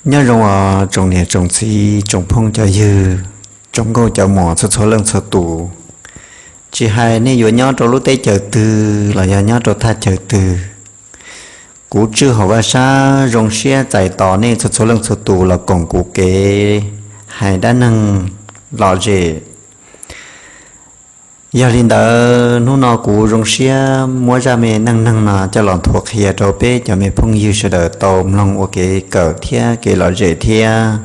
Nyob zoo os tsoom niam tsoom txiv tsoom phooj cov ywg, tsoom nkauj cov muam txhua txhua leej txhua tus. Tsis hais nej yuav nyob rau lub teb chaws twg los yog nyob rau thaj chaw twg, kuv Tswj Hauv Vaj Sab zoo siab txais tos nej txhua txhua leej txhua tus los koom kuv kev hais dab neeg lom zem. Yog li ntawd hnub no kuv zoo siab muab zaj me neej neeg no coj los nthuav qhia rau peb cov me phooj ywg sawv daws tau mloog ua kev kawm thiab kev lom zem thiab.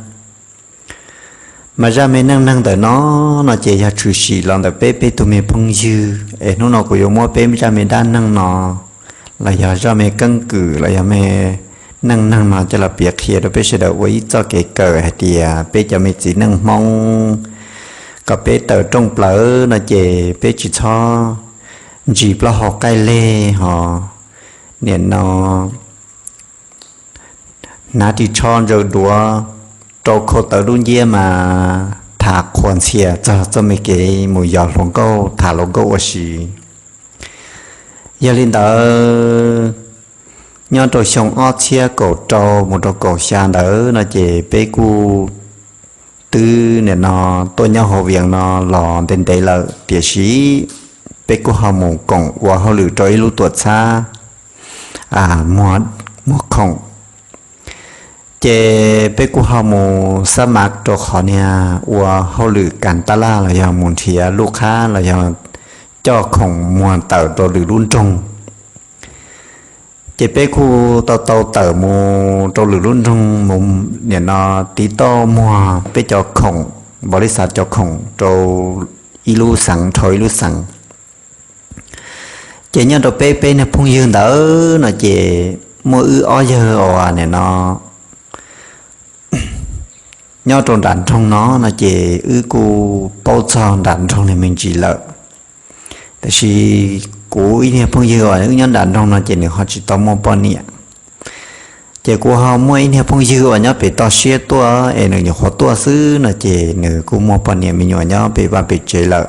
Mas zaj me neej neeg ntawm no, no ces yog tshwm sim los ntawm peb peb tug me phooj ywg, es hnub no kuv yuav muab peb zaj me dab neeg no los yog zaj me keeb kwm los yog me neej neeg no coj los piav qhia rau peb sawv daws ua ib txoj kev kawm hais tias peb cov me txiv neej Hmoob kom peb tawm rooj plaws no ces peb tsis txhob ntsis plaub hau qaij leg hos nim no hnav ris tsho ntsaws duav rau khau tawv dub nciab mas tham qhuas ntxhias txog txoj me kev mus yos hluas nkauj tham hluas nkauj ua si. Yog li ntawd, nyob rau xyoo ob txhiab kaum rau mus rau kaum xya ntawd no ces peb kuj twb nim no tuaj nyob hauv Vias no los ntev ntev lawm, tiam sis peb kuj ho mus koom ua hauj lwm rau ib lub tuam txhab muag khoom. Ces peb kuj ho mus xab mav rau qhov niag ua hauj lwm kas taj laj los yog mus nrhiav lub qhab los yog coj khoom muag tawm rau lwm lub nroog. Ces peb kuj tau tau tawm mus rau lwm lub nroog mus nim no tiv tauj muag peb cov khoom, npaum li xav cov khoom rau ib lub xeev dhau ib lub xeev. Ces nyob rau peb peb niag phooj ywg ntawd no ces muaj wb ob yawg uas nim no nyob rau nram nroog no no ces wb kuj paub txog nram nroog niag me ntsis lawm. Tab sis kuv ib niag phooj ywg uas wb nyob nram nroog no ces nws ho tsis tau muaj poj niam. Ces kuv ho muaj ib niag phooj ywg uas nyob pem toj siab tuaj es nws nyuam qhuav tuaj xwb no ces nws kuj muaj poj niam me nyuam nyob pem vaj pem tsev lawm.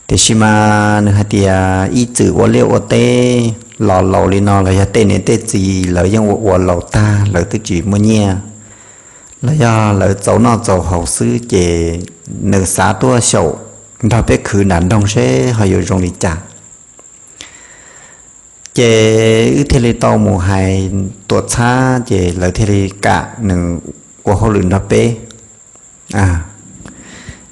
Tiam sis mas nws hais tias ib txwm ua liaj ua teb los laus li no los yog tej niam tej txiv lawv yeej ua ua laus tag lawv twb tsis muaj nyiaj los yog lawv txaus noj txaus haus xwb ces nws xav tuaj xyaum nrog peb khwv nram nroog seb ho yuav zoo li cas. Ces wb thiaj li tau mus hais tuam txhab ces lawv thiaj li kam nws ua hauj lwm nrog peb.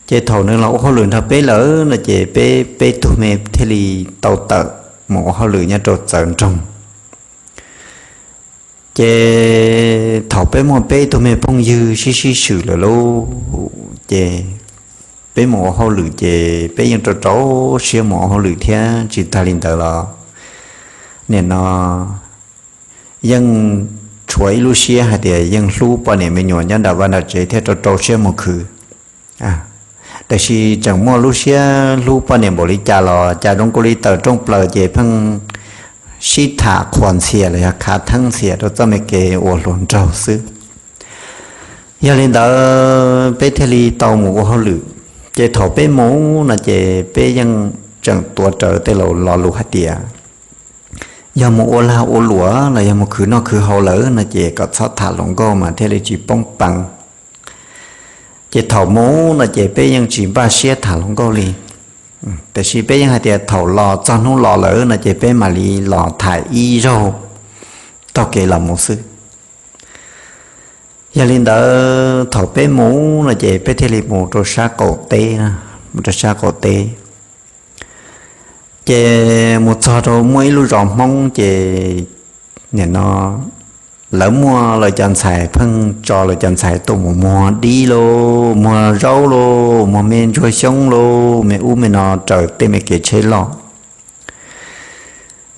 Ces thaum nws los ua hauj lwm nrog peb lawm no ces peb peb tug me thiaj li tau tawm mus ua hauj lwm nyob rau txawv nroog. Ces thaum peb muaj peb tug me phooj ywg sib sib swm lawm lauj, ces peb mus ua hauj lwm ces peb yeej rau rau siab mus ua hauj lwm thiab tsis tag li ntawd los nim no yeej tshuav ib lub siab hais tias yeej hlub poj niam me nyuam nyob nram vaj nram tsev thiab rau rau siab mus khwv. Tiam sis tseem muaj lub siab hlub poj niam npaum li cas los cas zoo nkaus li tawm rooj plaws ces pheej sib tham qhuas ntxhias los yog khav theeb ntxhias rau txoj me kev ua hluas nraug xwb. Yog li ntawd peb thiaj li tau mus ua hauj lwm. Ces thaum peb mus no ces peb yeej tseem tuav rawv tej laus lo lus hais tias yog mus ua lag ua luam los yog mus khwv noj khwv haus lawm no ces kom txhob tham hluas nkauj mas thiaj li tsis poob peev. Ces thaum mus no ces peb yeej tsis npaj siab tham hluas nkauj li. Tiam sis peb yeej hais tias thaum los txog hnub los lawm no ces peb mam li los tham ib zaug taug kev los mus xwb. Yog li ntawd thaum peb mus no ces peb thiaj li mus rau sab qaum teb, mus rau sab qaum teb. Ces mus txog rau muaj ib lub zos Hmoob ces nim no lawv muaj lawv cov ntxhais pheej tso lawv cov ntxhais tuaj mus muag dib lauj, muag zaub lauj, muag me ntsuag xyoob lauj, me ub me no raws tej me kev tsheb loj.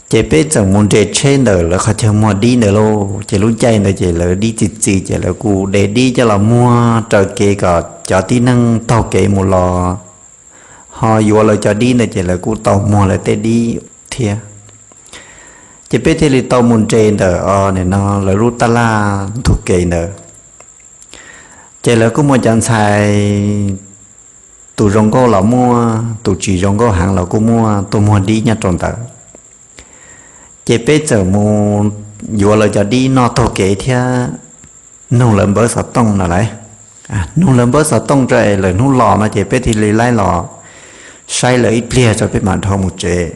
Ces peb txawm mus nres tsheb ntawm lawv qhov chaw muag dib ntawd lauj. Ces lub caij ntawd ces lawv dib txi txiv ces lawv kuj de dib coj los muag raws kev kom cov tib neeg taug kev mus los ho yuav lawv cov dib ntawd ces lawv kuj tau muag lawv tej dib thiab. Ces peb thiaj li tau mus nres ntawm nim no lawv lub taj laj ntug kev ntawd. Ces lawv kuj muaj cov ntxhais, tus zoo nkauj los muaj, tus tsis zoo nkauj heev los kuj muaj, tuaj muag dib nyob rau ntawd. Ces peb txawm mus yuav lawv cov dib noj taug kev thiab. nug lawv npawb xov tooj no lauj. Nug lawv npawb xov tooj rau es lawv hnub los no ces peb thiaj li laib los saib lawv ib pliag rau peb mam dhau mus tsev.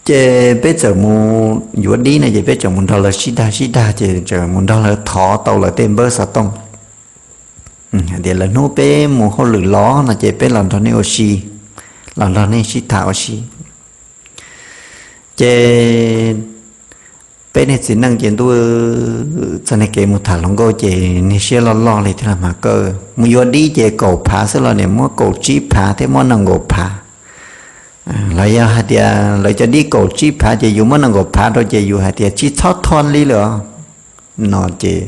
Ces peb txawm mus yuav dib no ces peb txawm mus nrog lawv sib dag sib dag ces txawm mus nrog lawv thov tau lawv tej npawb xov tooj. Hais tias lwm hnub peb mus hauj lwm los no ces peb los nrog nej ua si, los nrog nej sib tham ua si. Ces peb niag txiv neej ces ntuj, txog niag kev mus tham hluas nkauj ces niag siab loj loj li thiab los mas kawg. Mus yuav dib ces kaum phav xwb los niam muab kaum tsib phav thiab muab nees nkaum phav. Los yog hais tias lawv cov dib kaum tsib phav ces yus muab nees nkaum phav rau ces yus hais tias tsis txhob thov li lawm no ces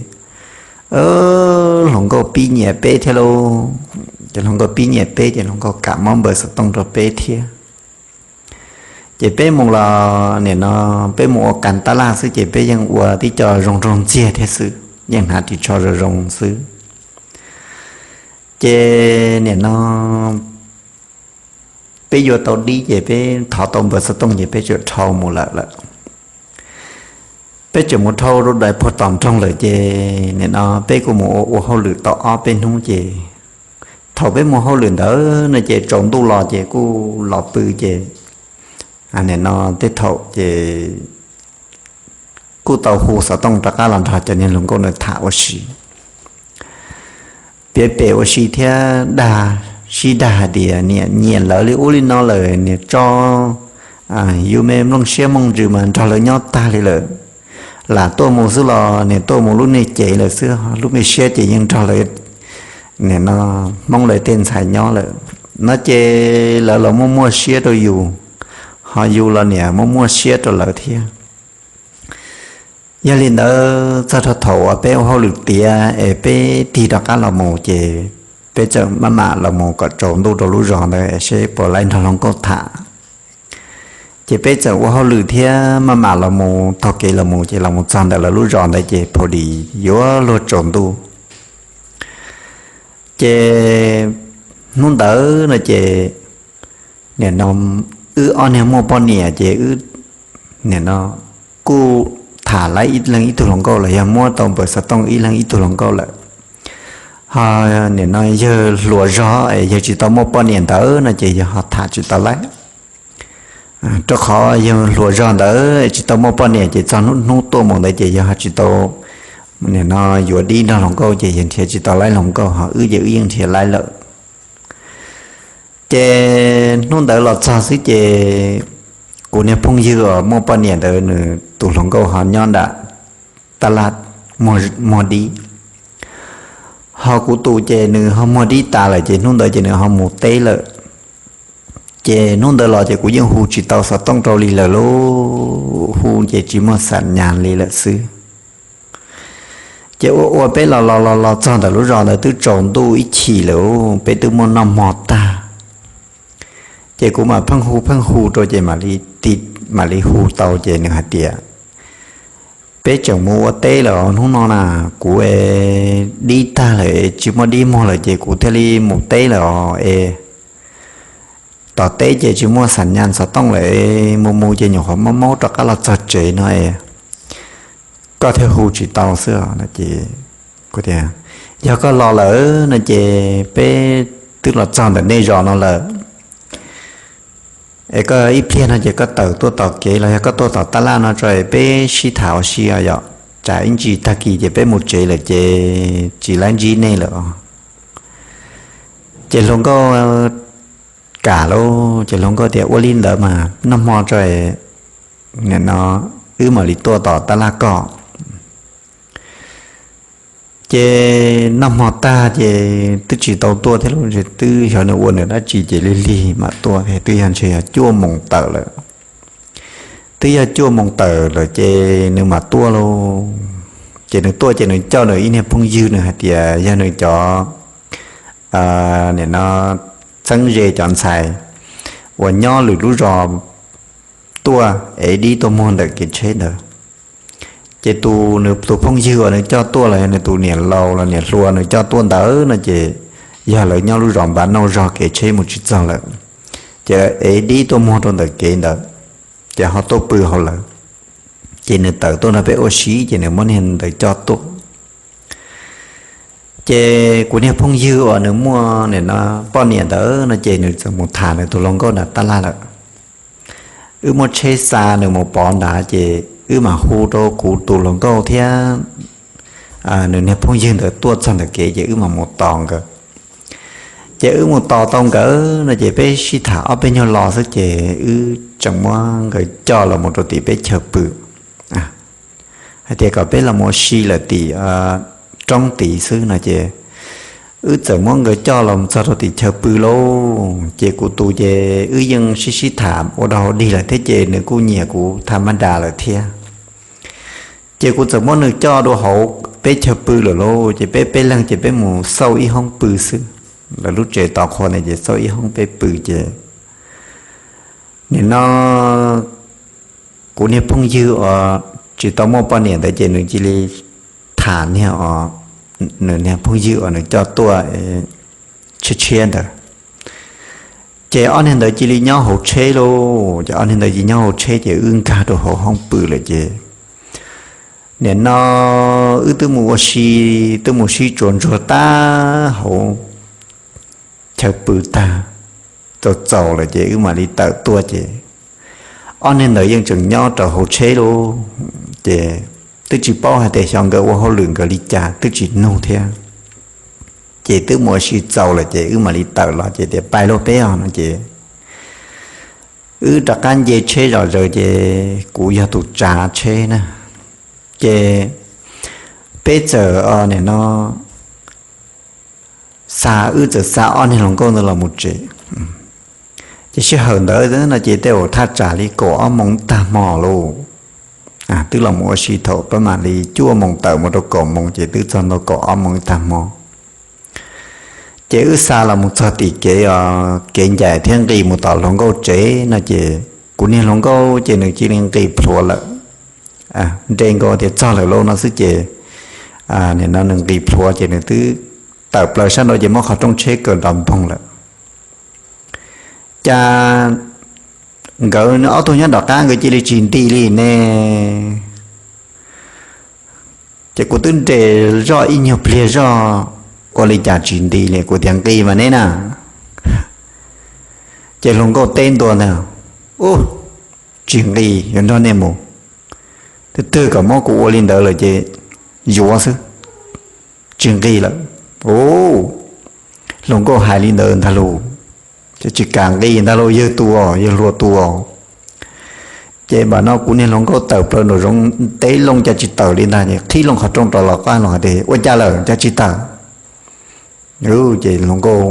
hluas nkauj pib nyiam peb thiab lauj. Ces hluas nkauj pib nyiam peb ces hluas nkauj kam muab npawb xov tooj rau peb thiab. Ces peb mus los nim no peb mus ua kas tab laj xwb ces peb yeej ua tib co zoo nraug ntxiag thiab xwb, yeej hnav ris tsho zoo zoo xwb. Ces nim no peb yuav tau dib ces peb thov tau npawb xov tooj ces peb txawm dhau mus lawm lawm. Peb txawm mus dhau rau daim puag tom nroog lawm ces nim no peb kuj mus ua ua hauj lwm tau ob peb hnub ces thaum peb mus hauj lwm ntawd no ces tsaus ntuj los ces kuj los pw ces nim no tej thaum ces kuj tau hu xov tooj rov qab los nrog cov niag hluas nkauj ntawd tham ua si, piav pem ua si thiab dag, sib dag hais tias niam nyiam lawv li ub li no lawm, niam tso yus me nplooj siab mlooj ntsws mas nrog lawv nyob tag li lawm. Lam tuaj mus xwb los niam tuaj mus lub niag cev lawm xwb, lub me siab ces yeej nrog lawv, nim no Hmoob lawv tej ntxhais nyob lawm no ces lawv los muaj muaj siab rau yus, ho yus los niam muaj muaj siab rau lawv thiab. Yog li ntawd txog rau thaum uas peb ua hauj lwm tiav es peb tig rov qab los mus ces peb txawm maj mam los mus kom tsaus ntuj rau lub zos ntawd seb puas laib nrog hluas nkauj tham. Ces peb txawm ua hauj lwm thiab maj mam los mus taug kev los mus ces los mus txog ntawm lawv lub zos ntawd ces phaum dim yuav luag tsaus ntuj. Ces hnub ntawd no ces nim no wb ob niag muaj poj niam ces wb nim no kuj tham laib ib leeg ib tug hluas nkauj los yog muab tau npawb xov tooj ib leeg ib tug hluas nkauj lawm. Ho nim no yawg hluas zog es yawg tsis tau muaj poj niam ntawd no ces yawg ho tham tsis tau laib. Rau qhov yawg hluas zog ntawd tsis tau muaj poj niam ces txog hnub hnub tuaj mus ntawd ces yawg ho tsis tau, nim no yuav dib nrog hluas nkauj ces yawg nrhiav tsis tau laib hluas nkauj, ho wb ces wb yeej nrhiav laib lawm. Ces hnub ntawd los txog xwb ces kuv niag phooj ywg uas muaj poj niam ntawd nws tus hluas nkauj ho nyob nram taj laj muag dib. Ho kuv tus ces nws ho muag dib tas lawm ces hnub ntawd ces nws ho mus teb lawm. Ces hnub ntawd los ces kuv yeej hu tsis tau xov tooj rau li lawm lauj, hu ces tsis muaj xam nyas li lawm xwb. Ces ua ua peb los los los los txog ntawm lub zos ntawd twb tsaus ntuj ib chim lawm, peb twb muaj noj hmo tag. Ces kuv mam pheej hu pheej hu rau ces mam li hu tau ces nws hais tias, peb tseem mus ua teb lawm os hnub no na, kuv dib tag lawm tsis muaj dib muag lawm ces kuv thiaj li mus teb lawm os es. Tom teb ces tsis muaj xam nyas xov tooj lawm, mus mus ces nyuam qhuav maub maub rov qab los txog tsev no es koj thiaj hu tsis tau xwb os. Yog koj los lawm no ces peb twb los txog ntawm nej zos no lawm. Es koj ib pliag no ces koj tawm tuaj tom kev los yog koj tuaj tom taj laj no tso peb sib tham ua si os yom, tsam ib ntsis tag kis ces peb mus tsev lawm ces tsis laib ntsib nej lawm os. Ces hluas nkauj kam lauj, ces hluas nkauj tias ua li ntawd mas noj hmo tso, nim no wb mam li tuaj tom taj laj koj. Ces noj hmo tag ces twb tsis tau tuaj thiab lauj, twb xyov nws ua nws dab tsi ces lig lig mam tuaj, twb yog ntshe yog cuaj moos tawm lawm. Twb yog cuaj moos tawm lawm ces nws mam tuaj lauj. Ces nws tuaj ces nws coj nws ib niag phooj ywg, nws hais tias yog nws cov, nim no, txheeb ze cov ntxhais uas nyob lwm lub zos tuaj es dib tuaj muag ntawm kev tsheb ntawd. Ces tus nws tus phooj ywg uas nws coj tuaj los yog nws tus niam laus los niam hluas nws coj tuaj ntawd no ces yog lawv nyob lub zos npav nauj zog kev tsheb mus tsis txog lawm, ces es dib tuaj muag rau ntawm kev ntawd, ces ho tuaj pw hauv lawv. Ces nws tawm tuaj nrog peb ua si ces nws muab niag ntawd coj tuaj. Ces kuv niag phooj ywg uas nws muaj nim no poj niam ntawd no ces nws txawm mus tham nws tus hluas nkauj nram tab laj lawm. Wb muab tsheb xa nws mus pov nrad ces wb mam hu rau kuv tus hluas nkauj thiab nws niag phooj ywg ntawd tuaj txog ntawm kev ces wb mam mus tos nkawd. Ces wb mus tos tau nkawd no ces peb sib tham ob peb nyuag lo xwb ces wb tseem muab nkawd coj los mus rau tim peb chaw pw. Hais tias kom peb los mus ua si lawm tim roob tid xwb no ces wb txawm muab nkawd coj los txog rau tim chaw pw lauj. Ces kuv tus ces wb yeej sib sib tham ua dog ua dig lawm thiab ces nws kuj nyiam kuv tham maj das lawm thiab. Ces kuv txawm muab nws coj rau hauv peb chaw pw lawm lauj. Ces peb peb leeg ces peb mus xauj ib hoob pw xwb. Lawv lub tsev tov qhua ntawd ces xauj ib hoob peb pw ces nim no kuv niag phooj ywg uas tsis tau muaj poj niam ntawd ces nws cia li tham niag, nws niag phooj ywg uas nws coj tuaj tshiab tshiab ntawd. Ces ob niag ntawd cia li nyob hauv tsheb lauj. Ces ob niag ntawd cia li nyob hauv tsheb ces wb nkag rau hauv hoob pw lawm ces nim no wb twb mus ua si, twb mus sib tsuas ntsuag tag hauv chaw pw tag, txaus txaus lawm ces wb mam li tawm tuaj ces ob niag ntawd yeej tseem nyob rau hauv tsheb lauj. Ces twb tsis paub hais tias xyov nkawd ua hauj lwm nkawd li cas twb tsis nug thiab. Ces twb mus ua si txaus lawm ces wb mam li tawm los ces tias pais lauj peb os no ces wb rov qab nce tsheb zom zaws ces kuv yog tus tsav tsheb na. Ces peb txawm nim no xa, wb txawm xa ob niag hluas nkauj ntawd los mus tsev. Ces sij hawm ntawd no ces tej zaum thaj tsam li kaum ob moos tag hmo lauj. Twb los mus ua si thaum pab mam li cuaj moos tawm mus rau kaum moos ces twb txog ntawm kaum ob moos tag hmo. Ces wb xa los mus txog tim kev os, kev ncaim thiab nqis mus tom hluas nkauj tsev no ces kuv niag hluas nkauj ces nws cia li nqis plhuav lawm. Nres nkaus tias txog lawm lauj no xwb ces nim no nws nqis plhuav ces nws twb tawm plaws sab nraud ces muab qhov rooj tsheb kaw nrov npoog lawm. Cas nkawd ob tug nyob tom qab nkawd cia li tsis nti li ne. Ces kuv twb nres zoj ib nyuag pliag zoj, ua li cas tsis nti li, kuv tias nqis mas neb na. Ces hluas nkauj teb ntua ntag, ub, tsis nqis, yuav nrog nej mus. Twb twb kom muab kuv ua li ntawd lawm ces yuav xwb, tsis nqis lawm. Ub, hluas nkauj hais li ntawd ntag lauj, ces tsis kam nqis ntag lauj, yawg tus os, yawg hluas tus os. Ces npam no kuv niag hluas nkauj tawm plaws nraum zoov teb loo cas tsis tawm li ntag, qhib loo qhov rooj rov los qab los tias ua cas lawm cas tsis tawm. Ces hluas nkauj,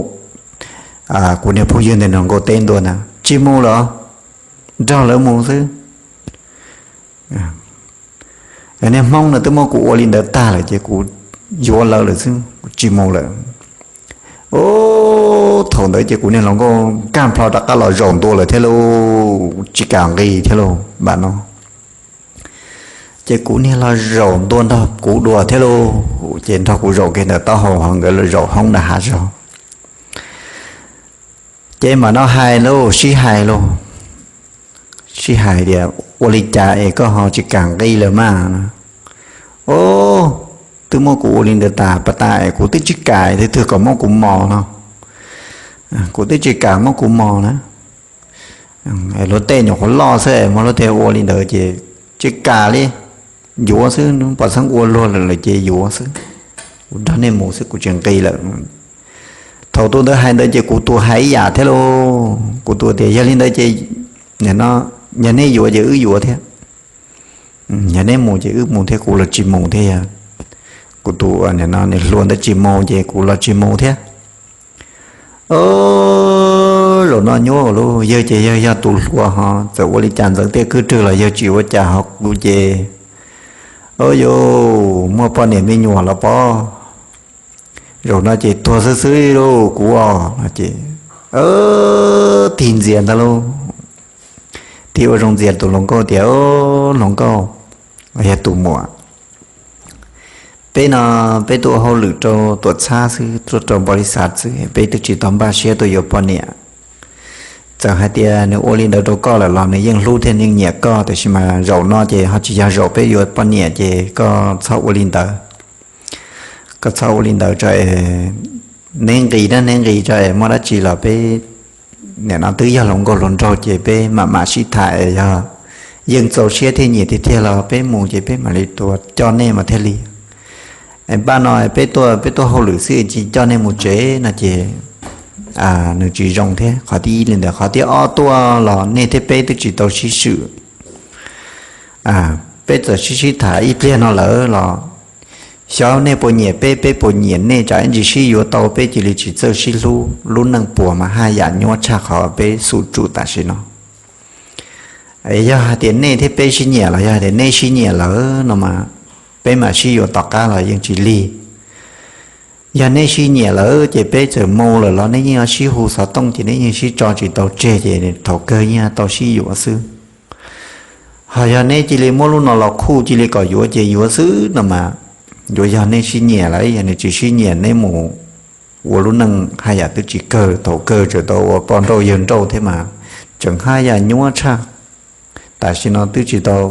kuv niag phooj ywg ntawd hluas nkauj teb ntua ntag, tsis mus lawm, nrog lawv mus xwb. Niag hmoob no twb muab kuv ua li ntawd tag lawm ces kuv yuav lawv lawm xwb, kuv tsis mus lawm. Ub, thaum ntawd ces kuv niag hluas nkauj nkag plho rov qab los zaum ntua lawm thiab lauj, tsis kam nqis thiab lauj npam no. Ces kuv niag los zaum ntua nrog kuv dua thiab lauj, ces nrog kuv zaum kiag ntawm taub hau ho nkawd los zaum hoob nram hav zog. Ces mam no hais lauj, sib hais lauj, sib hais tias ua li cas es koj ho tsis kam nqis lawm mas. Ub, twb muab kuv ua li ntawd tas pas tas es kuv twb tsis kam, twb twb kom muab kuv mos no, kuv twb tsis kam muab kuv mos na. Luag tej nyuam qhuav loj xwb muab luag tej ua li ntawd ces tsis kam li, yuav xwb, pom xeeb ua luag lawm lawm ces yuav xwb, kuv nrog nej mus xwb, kuv tsis nqis lawm. Thaum tus ntawd hais ntawd ces kuv tus hais ib yam thiab lauj, kuv tus tias yog li ntawd ces no, yog nej yuav ces wb yuav thiab, yog nej mus ces wb mus thiab, kuv los tsis mus thiab. Kuv tus nim no nws hluas ntawd tsis mus ces kuv los tsis mus thiab. Zaum no nyuaj lauj, yawg ces yawg yog tus hluas ho txawm ua li cas ntxeev tiaj kwj rwg los yawg tsis ua cas ho kuv ces, o yus muaj poj niam me nyuam los pob. Zaum no ces tuag xwb xwb lauj kuv os no ces tig ntxias ntag lauj. Tig ua zoo ntxias tus hluas nkauj tias, hluas nkauj, yog tus muam, peb no peb tuaj ua hauj lwm rau tuam txhab xwb, tuaj rau npau li xav xwb, peb twb tsis tau npaj siab tuaj yuav poj niam. Txawm hais tias nws ua li ntawd rau koj lawm los nws yeej hlub thiab yeej nyiam koj, tiam sis mas zaum no ces ho tsis yog zaum peb yuav poj niam ces koj txhob ua li ntawd. Koj txhob ua li ntawd tso es neb nqis na, neb nqis tso es muaj dab tsi los peb, nim no twb yog hluas nkauj hluas nraug ces peb mam mam sib tham es yog yeej txaus siab thiab nyiam tiag tiag los peb mus ces peb mam li tuaj coj nej mas thiaj li. Npaj no peb tuaj, peb tuaj hauj lwm xwb tsis coj nej mus tsev no ces nws tsis zoo thiab. Qhov thib ib li ntawd, qhov thib ob tuaj los nej thiab peb twb tsis tau sib swm. Peb txawm sib sib tham ib pliag no lawm los xyov nej puas nyiam peb, peb puas nyiam nej, tsam ib ntsis sib yuav tau peb cia li tsis txawj sib hlub, lub neej puas mas haj yam nyuaj tshaj qhov peb xu tsum tam sim no. Yog hais tias nej thiab peb sib nyiam los yog hais tias neb sib nyiam lawm no mas peb mam sib yuav tom qab los yeej tsis lig. Yog neb sib nyiam lawm ces peb txawm mus lawm los neb yeej sib hu xov tooj ces neb yeej sib tso tsis tau tseg ces thaum kawg yeej tau sib yuav xwb. Ho yog neb cia li muab lub no los khuj cia li kom yuav ces yuav xwb no mas, yuav yog neb sib nyiam lawm, yog nws tsis sib nyiam neb mus ua lub neej haj yam twb tsis kawg, thaum kawg tseem tau ua poj nrauj yawg nrauj thiab mas tseem haj yam nyuaj tshaj. Tam sim no twb tsis tau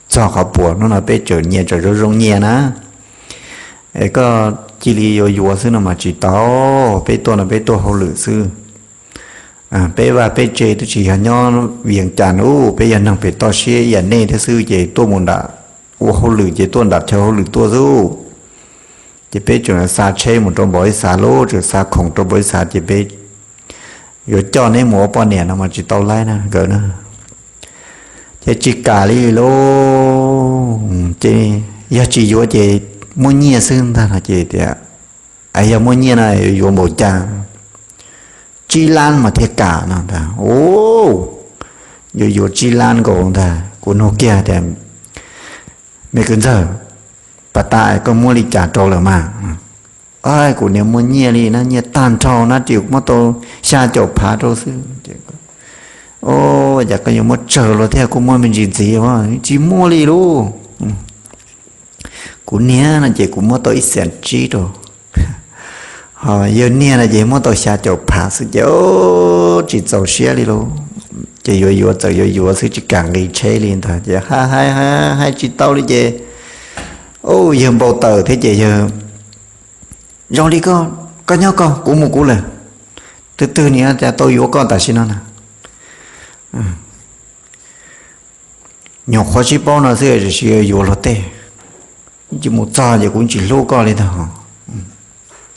txog qhov puas, hnub no peb tseem nyias tseem zoo zoo nyias na. Es koj cia li yuav yuav xwb no mas tsis tau, peb tuaj no peb tuaj hauj lwm xwb. Peb vaj peb tse twb tsis yog nyob Vias Cas ub, peb yog neeg pem toj siab ib yam nej thiab xwb ces tuaj mus nram ua hauj lwm ces tuaj nram chaw hauj lwm tuaj xwb. Ces peb tseem xa tsheb mus rau npaum ib xav lauj, tseem xa khoom rau npaum ib xav ces peb yuav coj neb mus ua poj niam no mas tsis tau laib na nkawd na. Ces tsis kam li lauj, ces yog tsis yuav ces muab nyiaj xwb ntag no ces tias, yog muab nyiaj no yuav yuav npaum cas? Tsib lab mas thiaj kam no ntag. Ub, yuav yuav tsib lab nkaus ntag, kuv nug kiag tias, me kwv ntxawg, pas tas koj muab li cas rau lawm mas? Kuv niam muab nyiaj li na, nyiaj tag nrho na, ces muab tau xya caum phav rau xwb. Ua cas koj yuav muab tsawg los thiab, kuj muaj me ntsis ntxiv, tsis muaj li lauj. Kuv niag no ces kuv muab tau ib xees tsib rau, ho yawg niag no ces muab tau xya caum phav xwb ces tsis txaus siab li lauj. Ces yuav yuav txawm yuav yuav xwb tsis kam nqis tsheb li ntag ces hais hais tsis tau li ces yawg npau taws thiab ces yawg, zoo li koj, koj nyob koj, kuv mus kuv lawm. Twg twg niam cas tau yuav koj tam sim no na? Nyuam qhuav sib paub no xwb tiam sis yuav luag tej, tsis mus txog ces kuv tsis hlub koj li ntag.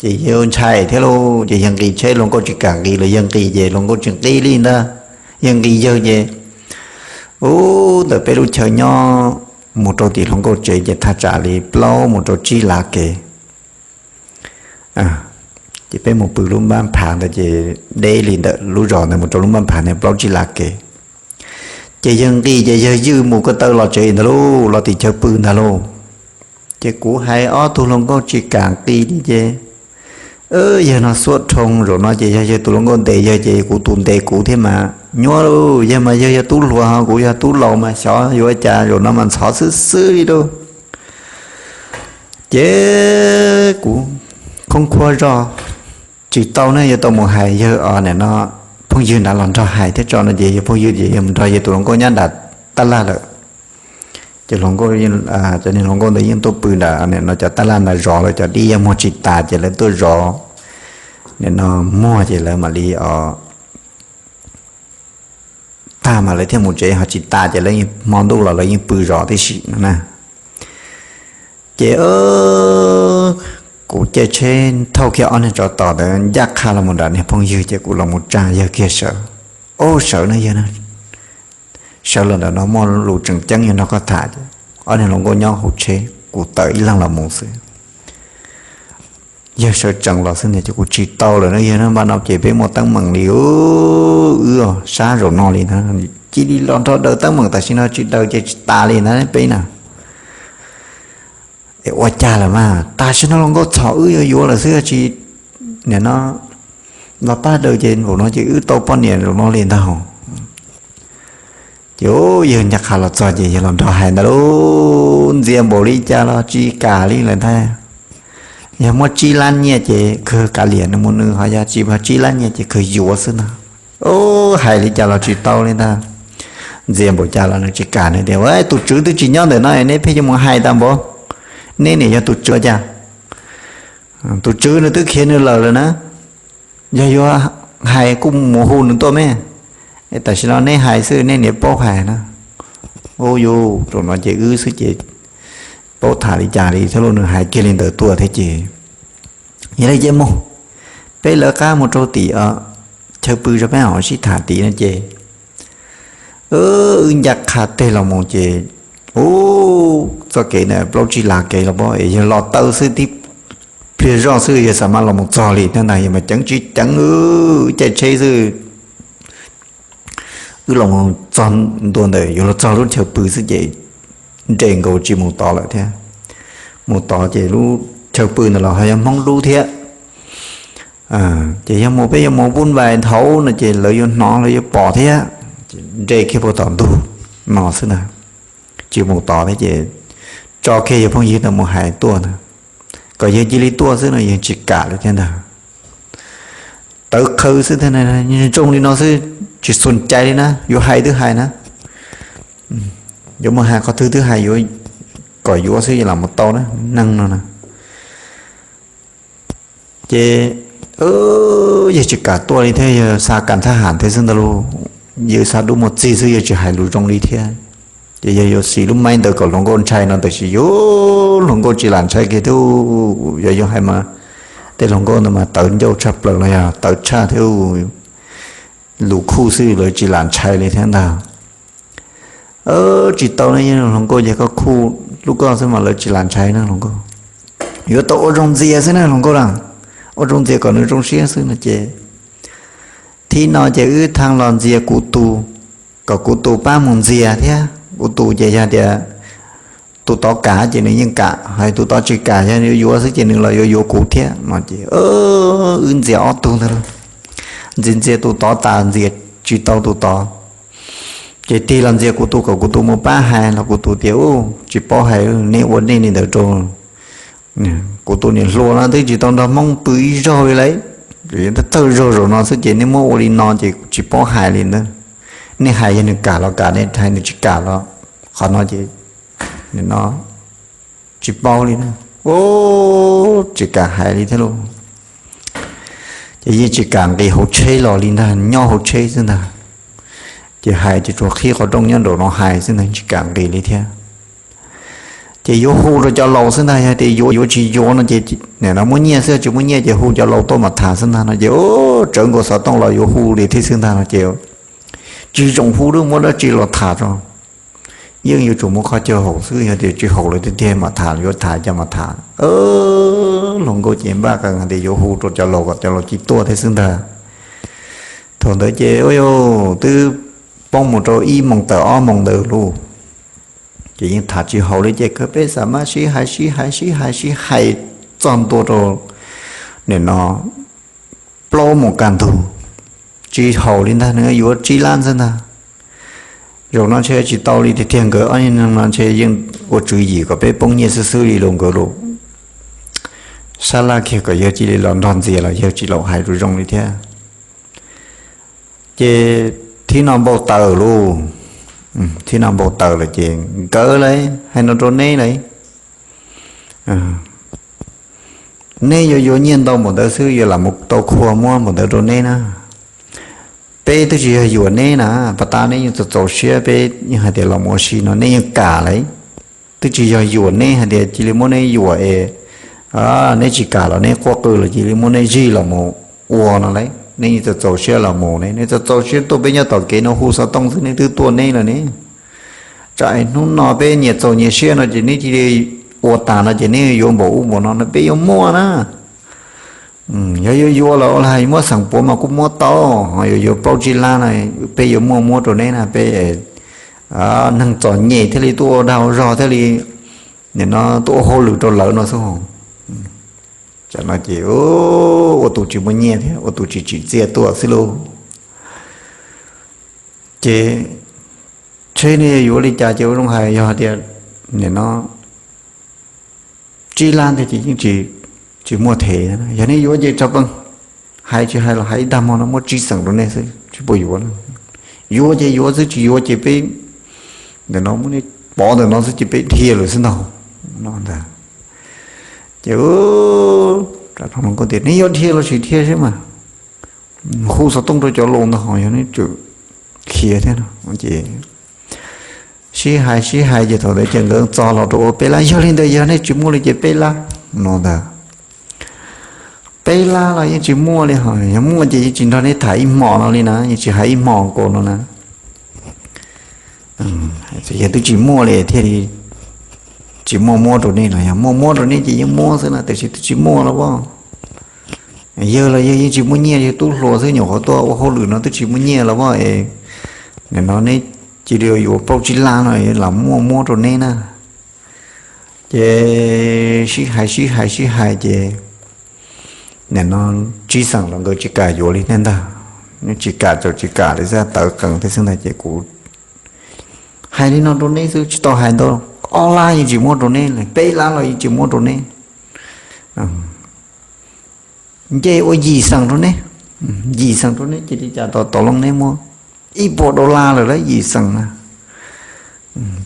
Ces yawg ntshai thiab lauj, ces yawg nqis tsheb, hluas nkauj tsis kam nqis los yawg nqis ces hluas nkauj tsis nqis li ntag. Yawg nqis yawg ces, ub, ntawm peb lub chaw nyob mus rau tim hluas nkauj tsev ces thaj tsam li plaub mus rau tsib lav kev. Ces peb mus pw lub npab phav ntawd ces deb li ntawm lub zos ntawd mus rau lub npab phav ntawd plaub tsib lav kev. Ces yawg nqis ces yawg ywj mus ko taw los tsev ntag lauj, los tim chaw pw ntag lauj. Ces kuv hais ob tug hluas nkauj tsis kam nqis li ces, yawg no xuab dhoo zaum no ces yog yawg tus hluas nkauj ntes yawg ces kuv tus ntes kuv thiab mas nyuaj lauj, yawg mas yawg yog tub hluas ho kuv yog tub laus mas xyov yuav cas zaum no mas ntxhov xwb xwb li lauj. Ces kuv khoob khuab zoj tsis tau ne, yuav tau mus hais yawg os, nim no phooj ywg nrad los nrog hais thiab tso no ces yawg phooj ywg ces yawg mus nrog yawg tus hluas nkauj nyob nram tab laj lawm. Ces hluas nkauj, cov niag hluas nkauj ntawd yeej tuaj pw nram nim no cov tab laj ntawd zov lawv cov dib, yog muag tsis tas ces lawv tuaj zov nim no muag ces lawv mam li os tag mas lawv thiaj mus tsev, ho tsis tas ces lawv yeej hmo ntuj los lawv yeej pw zov tib si no na. Ces kuv caij tsheb thauj kiag ob niag tsov tom ntawd ncaj qha los mus nram niag phooj ywg ces kuv los mus tsa yawg kiag sawv. Ob, sawv no yawg na, sawv los ntawm no muaj lus tseem ceeb yuav nrog koj tham ces ob niag hluas nkauj nyob hauv tsheb, kuv tawm ib leeg los mus xwb. Yawg sawv tsees los xwb ntag ces kuv tsis tau lawm na yawg na, npaj no ces peb muaj teeb meem li wb sab zaum no li ntag, cia li los nrog daws teeb meem tam sim no tsis daws ces tsis tas li ntag peb na. Es ua cas lawm mas tam sim no hluas nkauj txhom wb yuav yuav lawm xwb tsis, nim no los pab daws ces zaum no ces wb tau poj niam zaum no li ntag. Ces yawg ncaj qha los txog ces yawg los nrog hais ntag lauj, ntxias npaum li cas los tsis kam li lawm ntag. Yog muaj tsib lab nyiaj ces kawg kav liam nws mus nws, ho yog tsis muaj tsib lab nyiaj ces kawg yuav xwb ntag. Ub, hais li cas los tsis tau li ntag. Ntxias npaum cas los nws tsis kam, nws tias, Ua, tus tswv twb tsis nyob ntawm no neb pheej yuav mus hais tas npaum, neb niam yog tus tswv cas? Tus tswv nws twb khiav nws lawm lawm na. Yog yuav hais kuj mus hu nws tuaj me. Tam sim no neb hais xwb, neb niam paub hais na. Ub, yus rau no ces wb xwb ces paub tham li cas li thiab los, nws hais kiag li ntawd tuaj thiab ces, Yog li ces mus, peb lawv qab mus rau tim chaw pw tso, peb ho sib tham tim no ces wb ncaj qha teg los mus ces, ub, txoj kev ntawd plaub tsib las kev los pab es yog los taw xwb, tib pliag zoj xwb yog xam mas los mus txog li thiab ntag, yog mas ceev tsis ceev, caij tsheb xwb. Wb los txog ntua ntawm yuav los txog lub chaw pw xwb ces nres nkaus tsis mus tod lawm thiab. Mus tod ces lub chaw pw ntawd los ho yog Hmoob lub thiab. Ces yog mus peb yuav mus vub vais nthaud no ces lawv yuav hnov lawv yuav pom thiab. Nres kiag puag tom ntug no xwb ntag, tsis mus tod thiab ces tso kiag yawg phooj ywg ntawd mus hais tuaj ntag, kom yawg cia li tuaj xwb no yawg tsis kam li thiab ntag. Tawv qhawv xwb thiab, zoo li no xwb tsis xum cai li na, yuav hais twb hais na, yuav mus hais qhov twg twb hais, yuav kom yuav xwb los mus tau na, neeg no na. Ces yawg tsis kam tuaj li thiab, yawg xa kam thab ham thiab xwb ntag lauj, yawg xa dub muag txig xwb, yawg tsis hais lus zoo li thiab. Ces yawg yuav siv lub maib ntawd kom hluas nkauj ntshai no, tab sis yus hluas nkauj tsis lam ntshai kiag thiab. Yog yus hais mas tej hluas nkauj ntawd mas tawv ncauj tshaj plaws los yog tawv tshaj thiab, lus khuj xwb lawv tsis lam ntshai li thiab ntag. Tsis tau ne, yog hluas nkauj ces koj khuj lub koj xwb mas lawv tsis lam ntshai na hluas nkauj. Yuav tau ua zoo ntxias xwb na hluas nkauj na, ua zoo ntxias kom nws zoo siab xwb no ces, thib no ces wb thaaj los ntxias kuv tus, kom kuv tus pab mus ntxias thiab. Kuv tus ces yog tias tus tod kam ces nws yeej kam, hos tus tod tsis kam, yog yuav yuav xwb ces nws los yuav yuav kuv thiab no ces wb ntxias ob tug ntag lauj. Ntxias ntxias tus tod tas ntxias tsis tau tus tod, ces tig los ntxias kuv tus kom kuv tus mus pab hais los kuv tus tias, Ub, tsis paub hais, neb ua nej li ntawd rau kuv tus niam hluas no twb tsis tau nrog Hmoob pw ib zaug li lauj. Thawj zaug zaum no xwb ces neb muab ua li no ces tsis paub hais li ntag. Nej hais yog nws kam los kam, nej hais nws tsis kam los, qhov no ces no tsis paub li na. Ub, tsis kam hais li thiab lauj. Ces yeej tsis kam nqis hauv tsheb los li ntag, nyob hauv tsheb xwb ntag. Ces hais ces tsuas qhib qhov rooj nyob nraum no hais xwb ntag, tsis kam nqis li thiab. Ces yuav hu rau cov laus xwb ntag, yog tias yuav yuav tsis yuav no ces nim no muaj nyiaj xwb, tsis muaj nyiaj ces hu cov laus tuaj mam tham xwb ntag no ces, ub, tsawv nkaus xov tooj los yuav hu li thiab xwb ntag no ces tsis zoo hu lawm, muab dab tsi los tham tso. Yeej yuav tsum muab qhov chaw haum xwb, yog tias tsis haum lawm tiag tiag mam tham, yuav tham cas mam tham. Hluas nkauj ces npaj qee tias yuav hu rau cov laus kom cov laus cia tuaj thiab xwb ntag. Thaum ntawd ces ua rau twb poob mus rau ib moos tawm ob moos ntawd lauj. Ces yeej tham tsis haum li ces kawg peb xam mas sib hais sib hais sib hais sib hais txog ntua rau nim no plaub moos kaj ntug, tsis haum li ntag, nws yuav tsib lab xwb ntag. Zaum no ntshe tsis tau li tiag tiag, nkawd ob niag neeg no ntshe yeej ua tswv yim kom peb poob nyiaj xwb xwb li los nkawd los. Sab laj kiag kom yawg cia li los nrog ntxias los yawg tsis lam hais zoo li thiab. Ces thib no npau taws lauj, thib no npau taws lawm ces nkawd lauj, hais no rau neb lauj, neb yuav yuav nyiaj ntau npaum ntawd xwb yuav lam mus tau khua muab npaum ntawd rau neb na. Peb twb tsis yog yuam neb na, pas tas neb yeej txaus txaus siab, peb yeej hais tias los mus ua si no neb yeej kam lauj. Twb tsis yog yuam neb hais tias cia li muab neb yuam es neb tsis kam los neb quaj qw los cia li muab neb zij los mus ua no lauj. Neb yeej txaus txaus siab los mus ne, neb txaus txaus siab tuaj peb nyob tom kev no hu xov tooj xwb neb twb tuaj neb lawm ne. Tsam hnub no peb nyias txaus nyias siab no ces neb cia li ua tas no ces neb yuav npaum ub npaum no no peb yuav muaj na. Yog yuav yuav los ua li hais muab xeem puav mas kuj muab tau, ho yuav yuav plaub tsib lab no peb yuav muaj muab rau neb na, peb neeg txom nyem thiaj li tuaj ua dag ua zog thiaj li nim no tuaj ua hauj lwm rau lawv no xwb. Tam no ces ua tus tsis muaj nyiaj thiab ua tus tsis tsim txiaj tuaj xwb lauj. Ces tsheb ne yuav li cas ces ua zoo hais yog tias nim no tsib lab ntawd ces yeej tsis muaj them. Yog nej yuav ces tso peej, hais tsis hais los hais ib tag hmo no muab tsib xeem rau nej xwb. tsis pub yuav. Yuav ces yuav xwb, tsis yuav ces peb ntawm no muab nej pov ntawm no xwb ces peb dhia lawm xwb ntag, no ntag. Ces hluas nkauj tias, neb yuav dhia los sis dhia seb mas, hu xov tooj rau cov laus ntag ho yog neb tseem khiav thiab no ces sib hais sib hais ces thaum ntawd ces nkawd txog los rau ua peb lab, yog li ntawd yog nej tsis muaj li ces peb lab, no ntag. Peb lab los yeej tsis muaj li ho, yog muaj ces yeej tsis nrog nej tham ib hmos no li na, yeej tsis hais ib hmos nkaus no na. Yog twb tsis muaj li thiaj li tsis muaj muab rau nej no, yog muaj muab rau nej ces yeej muab xwb na, tiam sis twb tsis muaj los as. Yawg los yawg yeej tsis muaj nyiaj, yawg tub hluas xwb, nyuam qhuav tuaj ua hauj lwm no twb tsis muaj nyiaj los as es, nim no neb cia li yuav plaub tsib lab no lam muaj muab rau neb na. Ces sib hais sib hais sib hais ces nim no Tsib Xeem los nkawd tsis kam yuav li thiab ntag, tsis kam txawm tsis kam li xwb, tawv qees thiab xwb ntag ces kuv hais li no rau neb xwb, tsis tau hais ntau, ob lab yeej tsis muab rau neb, peb lab los yeej tsis muab rau neb. Nce ua yim xeem rau neb, yim xeem rau neb ces li cas tau tau loo neb muab ib puas dollar lawm lab yim xeem na.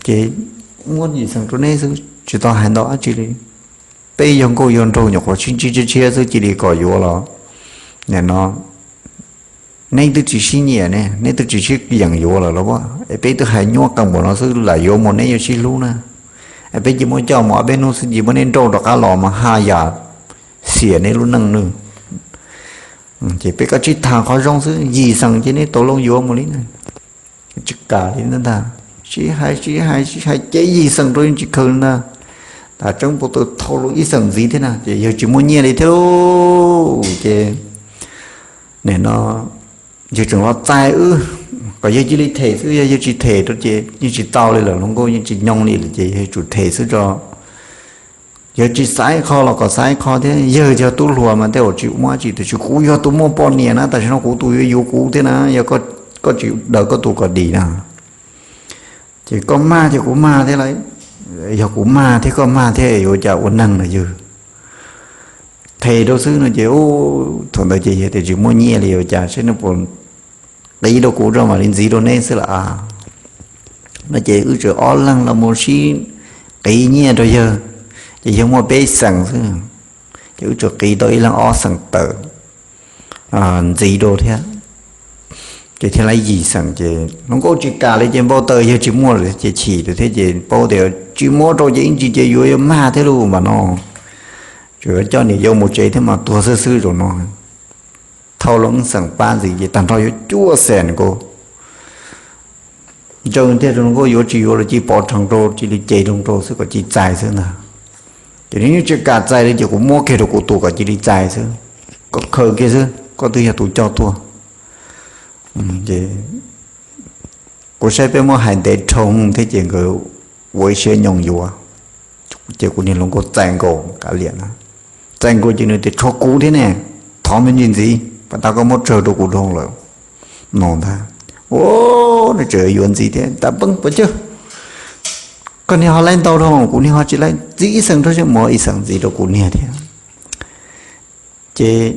Ces muab yim xeem rau neb xwb tsis tau hais ntau dab tsi li. Peb yog nkauj yog nraug nyuam qhuav sib ntsib tshiab tshiab xwb cia li kom yuav los, nim no neb twb tsis sib nyiam ne, neb twb tsis sib yeem yuav lawm los as, es peb twb hais nyuaj qees npaum no xwb lam yuav mus neb yuav sib hlub na. Es peb cia muab coj mus ob peb hnub xwb ces muab neb nrauj rov qab los mas haj yam xiam neb lub neej nawb. Ces peb koj tsis tham qhov zoo xwb, yim xeem ces neb tau loo yuav mus li na. Tsis kam li ntag, sib hais sib hais sib hais ces yim xeem rau yeej tsis khaws li ntag. Tam tseeb puas tau thau loo ib xeem ntxiv thiab na ces yawg tsis muaj nyiaj li thiab lauj. Ces nim no yawg tseem los txais wb kom yawg cia li them xwb, yog yawg tsis them rau ces yeej tsis tau li lawm, hluas nkauj yeej tsis nyoo li lawm ces yawg tsum them xwb tso. Yawg tsis xaiv qho los kom xaiv qho thiab, yawg yog tub hluas mas tej zaum tsis muaj dab tsi, tiam sis kuv yog tus muaj poj niam na, tam sim no kuv tus yuav yuav kuv thiab na, yog koj tsis daws koj tus kom dim na, ces koj mag ces kuv mag thiab lauj. Yog kuv mag thiab koj mag thiab yuav cas ua neeg no yawg. Them rau xwb no ces thaum ntawd ces yawg tias tsis muaj nyiaj li yuav cas seb nws puas qiv rau kuv rau mam li ntxiv rau neb xwb las. No ces wb tseem ob leeg los mus sib qiv nyiaj rau yawg, ces yawg muaj peb xeem xwb, ces wb tseem qiv tau ib leeg ob xeem tawm ntxiv rau thiab, ces thiaj li yim xeem. Ces hluas nkauj tsis kam li ces npau taws yawg tsis muaj lawm ces chim lawm thiab ces paub tias tsis muab rau ces ib ntsis ces yuav yuav mag thiab lauj mas no, tseem yuav coj niam yau mus tsev thiab mas tuag xwb xwb zaum no. Thau loo ib xeem pab ntxiv ces tag nrho yuav cuaj xees nkaus. Ntsaws tiag rau hluas nkauj yuav tsis yuav los cia li pov rhees rau, cia li ces rau rau xwb kom cia li txais xwb ntag. Ces nws yeej tsis kam txais li ces kuv muab kiag rau kuv tus kom cia li txais xwb, koj khaws kiag xwb, koj twb yog tus coj tuaj. Kuv saib peb muab hais ntev dhau thiab ces nkawd ua ib siab nyoo yuav. Ces kuv niag hluas nkauj txais nkaus kav liam na, txais nkaus ces nws tias tshuav kuv thiab ne, thov me ntsis ntxiv, pas tas koj muab tsawg rau kuv dhau lawm no ntag. Ua, nws tseem yuav ntxiv thiab, tas peeb pas cawg, koj niag ho laib ntau dhau, kuv niag ho tsis laib, ntxiv ib xeem rau seb, muab ib xeem ntxiv rau kuv niag thiab. Ces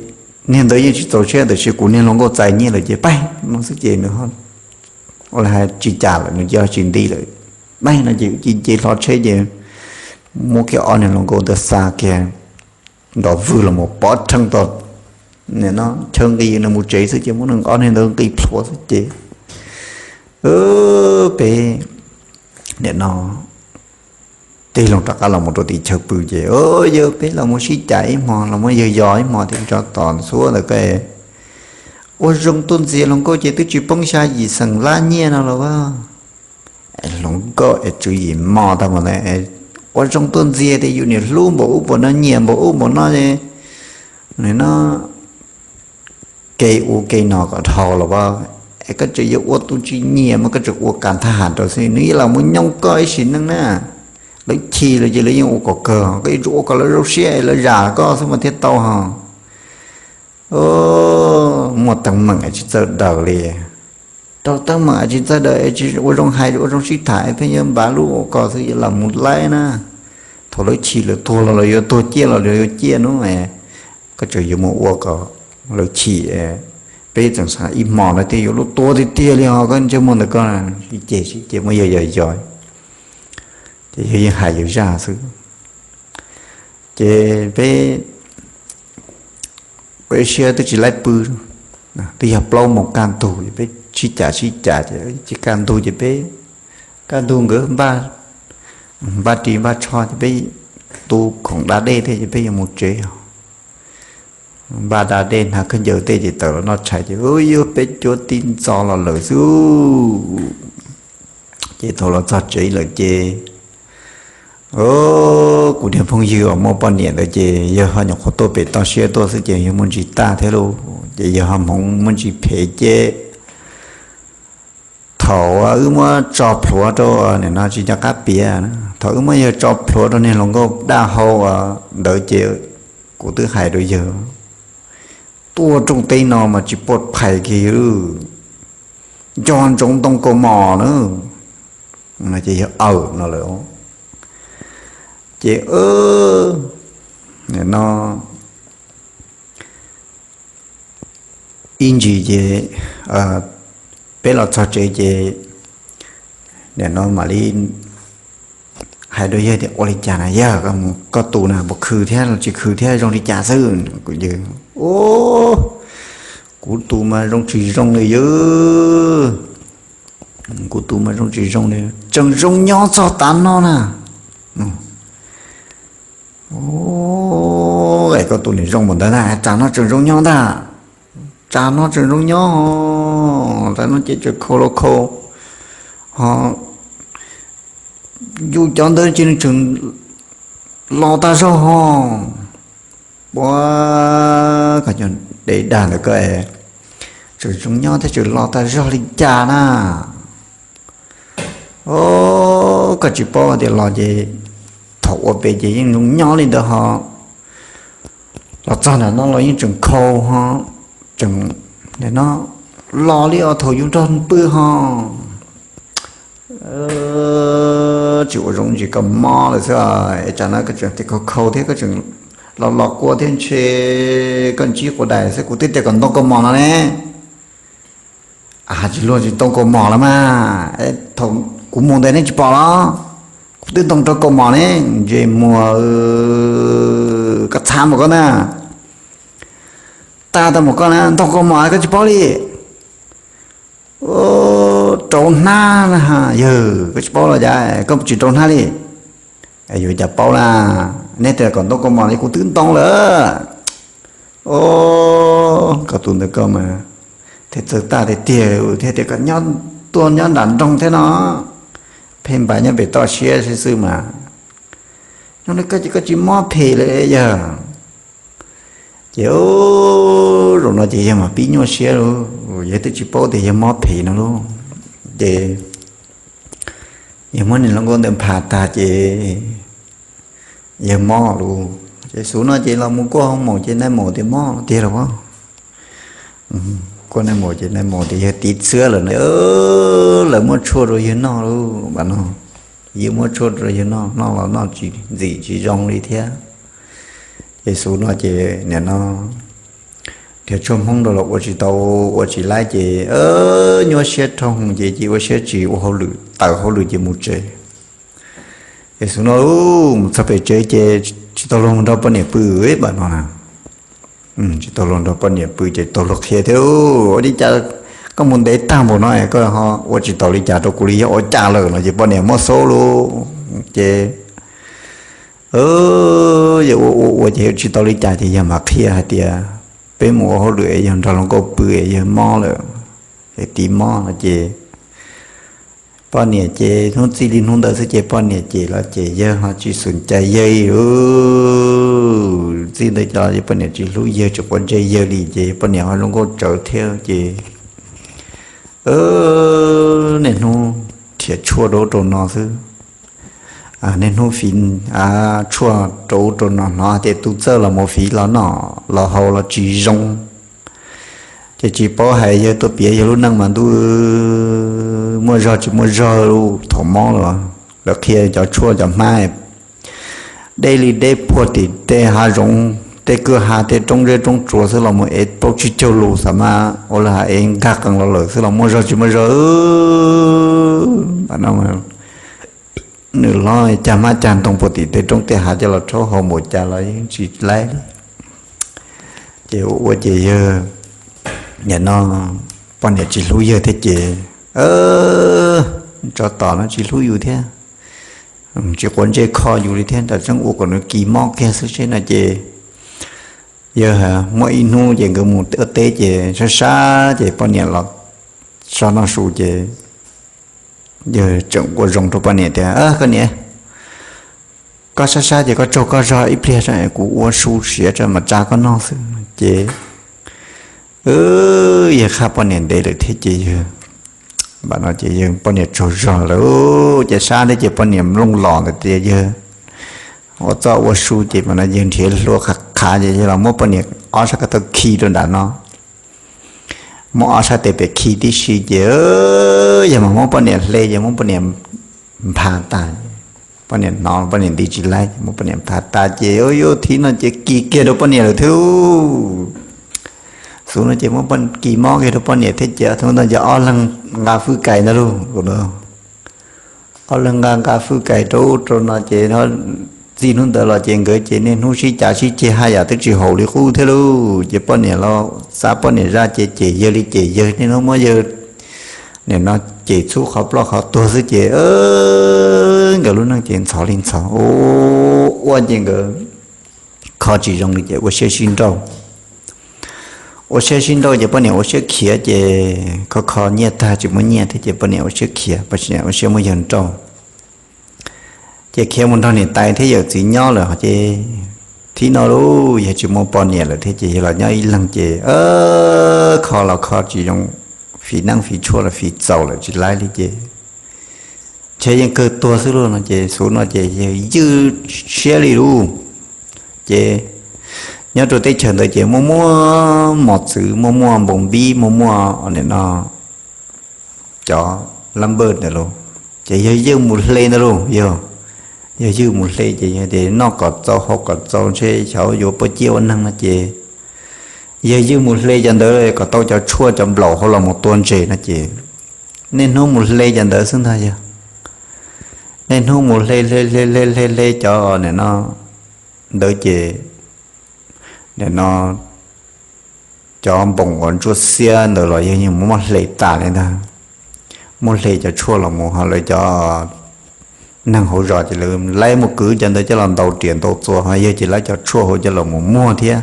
niag ntawd yeej tsis txaus siab tiam sis kuv niag hluas nkauj txais nyiaj lawm ces paib no xwb ces nws ua li hais tsis cas lawm, nws cia tsis nti lawm. Paib no ces cia nce hlo tsheb ces muab kiag ob niag hluas nkauj ntawd xa kiag nrov vwg los mus pov rhees tom chaw nqis nws mus tsev xwb ces muab nws ob niag ntawd nqis plhuav xwb ces peb nim no tig loo rov qab los mus rau tim chaw pw ces yawg peb los mus sib cais ib hmo los muab yawg yos ib hmo thiab tso tom xuab ntawm ko. Ua zoo tuaj ntxias hluas nkauj ces twb tsis poob xya yim xeem lab nyiaj no los as. Hluas nkauj es tswv yim mos tag mus ntawd, ua zoo tuaj ntxias tias yus niam hlub npaum ub npaum no nyiam npaum ub npaum no, nim no kev ub kev no kom dhau los as. Es koj tseem yuav ua tus tsis nyiam mas koj tseem ua kas thaj ham rau xwb, nws yeej los mus nyoo koj ib sim neej na. Lawv chim lawm ces lawv yeej ua kom kawg, koj yuav tsum ua kom lawv zoo siab es lawv zam koj xwb mas thiaj tau ho. Muaj teeb meem es tsis txawj daws li. Rau teeb meem es tsis txawj daws es tsis ua zoo hais ua zoo sib tham es pheej yuav npav lub ua ko xwb, yuav los mus laib na. Thaum lawv chim lawv tuag los lawv yuav tuag ciaj los lawv yuav ciaj hnub, koj tseem yuav mus ua kom lawv chim, Peb tseem xav ib hmos no thiaj yuav luag tua tiag tiag li os, koj ntsej muag ntawm koj sib ceg sib ceg muab yawg yos yos, ces yawg yeej hais yawg zaj xwb. Ces peb, peb siab twb tsis laib pw, twb yog plaub moos kaj ntug, peb sib cav sib cav ces kaj ntug ces peb kaj ntug nkawd npaj ris npaj tsho ces peb tu khoom da dej thiab ces peb yuav mus tsev os. Npaj da dej hnav khaub ncaws tej ces tawm los noj tshais ces yuav peb cuab tib ntxov los lawm xwb. Ces thaum los txog tsev lawm ces kuv niag phooj ywg uas muaj poj niam ntawd ces yawg ho nyuam qhuav tuaj pem toj siab tuaj xwb ces yawg muaj ntsis tag thiab lauj, ces yawg ho hmoov muaj ntsis phem ces thaum wb muab tso plhuav rau, nim no tsis nco qab piav, thaum wb muab yawg tso plhuav rau niag hluas nkauj daj hau ntawd ces kuv twb hais rau yawg, tuaj rooj teb no mas tsis pom phais kiag, nco ntsoov ntoo kaus mom na. Ces yawg aw no lawm. Ces no ib ntsis ces peb los txog tsev ces nim no mam li hais rau yawg tias, ua li cas na yawg, koj tus na puas khw thiab los tsis khw thiab zoo li cas xwb? Kuv, kuv tus mas zoo tsis zoo li yawg, kuv tus mas zoo tsis zoo li, tseem zoo nyob txog tav no na. Es koj tus nim zoo npaum ntawd na, tsam no tseem zoo nyob ntag, tsam no tseem zoo nyob, tsam no ces tseem khau los khau, ho yus cov ntawd ces nws tseem los tag zog ho. Ua, koj cov dev dag ntawd koj tseem zoo nyob thiab tseem los tag zog li cas na? O, koj tsis paub tias los ces thaum ua pem ces yeej zoo nyob li ntawd ho, los txog nram no los yeej tseem khau ho, tseem no los li os thaum yus nrog pw ho. Tsis ua zoo ntsis koj mob lawm xwb, tsam no koj tseem tias koj khau thiab koj tseem los los kua thiab ntshe koj ntsib quav dais xwb, kuv twb tias kom ntoo kaus mom no ne. Tsis luag tsis ntoo kaus mom los mas, thaum kuv mus ntawd nej tsis pom los? Kuv twb ntoo rau kaus mom ne, ntsej muag koj txhav npaum koj na. Tag tau mus koj na, ntoo kaus mom koj tsis paub li. Rau hnab na, yawg koj tsis paub los cas koj tsis rau hnab li? Yuav cas paub na, nej tias kom ntoo kaus mom li kuv twb ntoo lawm. O, koj tus ntawd koj mas thiaj txawj tag tiag tiag thiab tias koj tuaj nyob nram nroog thiab no, pheej npaj nyob pem toj siab xwb mas. Nyob li koj ces koj tsis mob phem lawm yawg. Ces zaum no ces yawg mam pib nyuaj siab lauj, yawg twb tsis paub tias yawg mob phem no lauj. Ces yawg muab niag hluas nkauj ntawd nphas tag ces yawg mob lauj. Ces xub no ces los mus kuaj hoo maum ces nais maum tias mob tiag lauj. Kuaj nais maum ces nais maum tias yawg tiv txhiab lawm no, lawv muab tshuaj rau yawg noj lauj, npam no. Yawg muab tshuaj rau yawg noj, noj los noj tsis ntxim tsis zoo li thiab. Ces xub no ces nim no nrhiav tshuaj Hmoob rau los ua tsis tau, ua tsis laib ces nyuaj siab rau ces cia ua siab tsis ua hauj lwm, tawm hauj lwm ces mus tsev. Ces xub no mus txog pem tsev ces tsis tau luag mus nrog poj niam pw npam no na. Tsis tau luag nrog poj niam pw ces tau luag qhia thiab, ua li cas koj mus ntev tag npaum no koj ho ua tsis tau li cas rau kuv li, yog ua cas lawm no ces poj niam muab xauj lauj. Ces yawg ua ua ua ces tsis tau li cas ces yawg mam qhia hais tias peb mus ua hauj lwm es yog nrog hluas nkauj pw es yawg mob lawm, es tiv mob no ces poj niam ces hnub txij li hnub ntawd xwb ces poj niam ces los ces yawg ho tsis xum cai yawg li. Txij ntawd ces poj niam tsis hlub yawg, tsis quav ntsej yawg li ces poj niam ho zoo nkauj tsawv thiab ces niaj hnub nrhiav tshuaj rau ub rau no xwb. Niaj hnub fiv tshuaj rau ub rau no, hnov tias tus txawj los mus fiv los noj los haus los tsis zoo. Ces tsis paub hais yawg tuaj piav yawg lub neej mas ntuj, muaj zog tsis muaj zog lauj. Thaum mob los lawv qhia cov tshuaj cov hmab deb li deb puag tim tej hav zoov, tej kwj ha tej roob zeb roob tsuas xwb los mus ev plaub tsib caug lus xav mas ua li has ev nkag qees los lawm xwb los muaj zog tsis muaj zog. Ntawm no nws hlob cag hmab cag ntoo puag tim tej roob tej hav coj los rhaub haus npaum cas los yeej tsis laib li. Ces ua ua ces yawg, nim no poj niam tsis hlub yawg thiab ces, tsov tom no tsis hlub yus thiab, tsis quav ntsej kho yus li thiab, nram tseeb ua kom nws kis mob kiag xwb seb no ces yawg muaj ib hnub ces nkawd mus ua teb ces sab sab ces poj niam los so noj su ces yawg tseem ua zoo rau poj niam tias, Koj niam, koj sab sab ces koj tsaug koj zog ib pliag es kuv ua su siav tso mas tsa koj noj xwb. Ces yawg qhab poj niam ntev lawm thiab ces yawg, poj niam tsaug zog lawm ces sab thiab ces poj niam mloog los ntawd tias yawg ua txoj ua su ces mas no yawg nrhiav hlua qhav qhav ces yawg los muab poj niam ob sab ko taw khi rau nram no, muab ob sab tes pem khi tib si ces yawg mas muab poj niam hle ces muab poj niam nphav tas. Poj niam hnov poj niam nti tsis laib ces muab poj niam nphav tas ces yuav thib no ces kis kiag rau poj niam lawm thiab. Xub no ces muab kis mob kiag rau poj niam thiab ces hnub ntawd ces ob leeg nqa fwj kais ntag lauj. Ob leeg nqa nqa fwj kais rau ub rau no ces txij hnub ntawd los ces nkawd ces niaj hnub sib cav sib ceg haj yam twb tsis haum li qub thiab lauj. Ces poj niam los xav poj niam zaj ces cem yawg li cem yawg, niaj hnub muab yawg nim no cem txhub qhov ploj qhov tuag xwb ces nkawd lub neej ces ntxhov li ntxhov ua ces nkawd kho tsis zoo li ces ua siab sib nrauj. Ua siab sib nrauj ces poj niam ua siab khiav ces kho kho nyiaj tag tsis muaj nyiaj thiab ces poj niam ua siab khiav, poj niam ua siab muab yawg nrauj. Ces khiav mus nrog niam tais thiab yawm txiv nyob lawm ces thib no lauj yawg tsis muaj poj niam lawm thiab ces yawg los nyob ib leeg ces kho los kho tsis zoo, fiv neeb fiv tshuaj los fiv txaus lawm tsis laib li ces ntshe yeej kawg tuag xwb lauj no ces xub no ces yawg ywj siab li lauj. Ces nyob rau teb chaws ntawd ces muaj muaj mos txwv, muaj muaj npoos npib, muaj muaj nim no cov lab npawj ntawd lauj, ces yawg ywj mus hle ntag lauj. Yawg, yawg ywj mus hle ces yawg tias noj kom txaus haus kom txaus ntshe xyov yuav puas ciaj ua neeg no ces yawg ywj mus hle cov ntawd kom tau cov tshuaj cov nplaum hauv los mus tua ntses no ces niaj hnub mus hle cov ntawd xwb ntag yawg. Niaj hnub mus hle hle hle hle hle hle cov nim no ntawd ces nim no cov npoos uas ntsuab xiab ntawd los yawg yeej mus muab hle tas li ntag. Muab hle cov tshuaj los mus ho lawv cov neeg hauv zos ces lawv laib mus kwv cov ntawd coj los ntaus riam ntaus txuas ho yawg ces laib cov tshuaj hauv coj los mus muag thiab,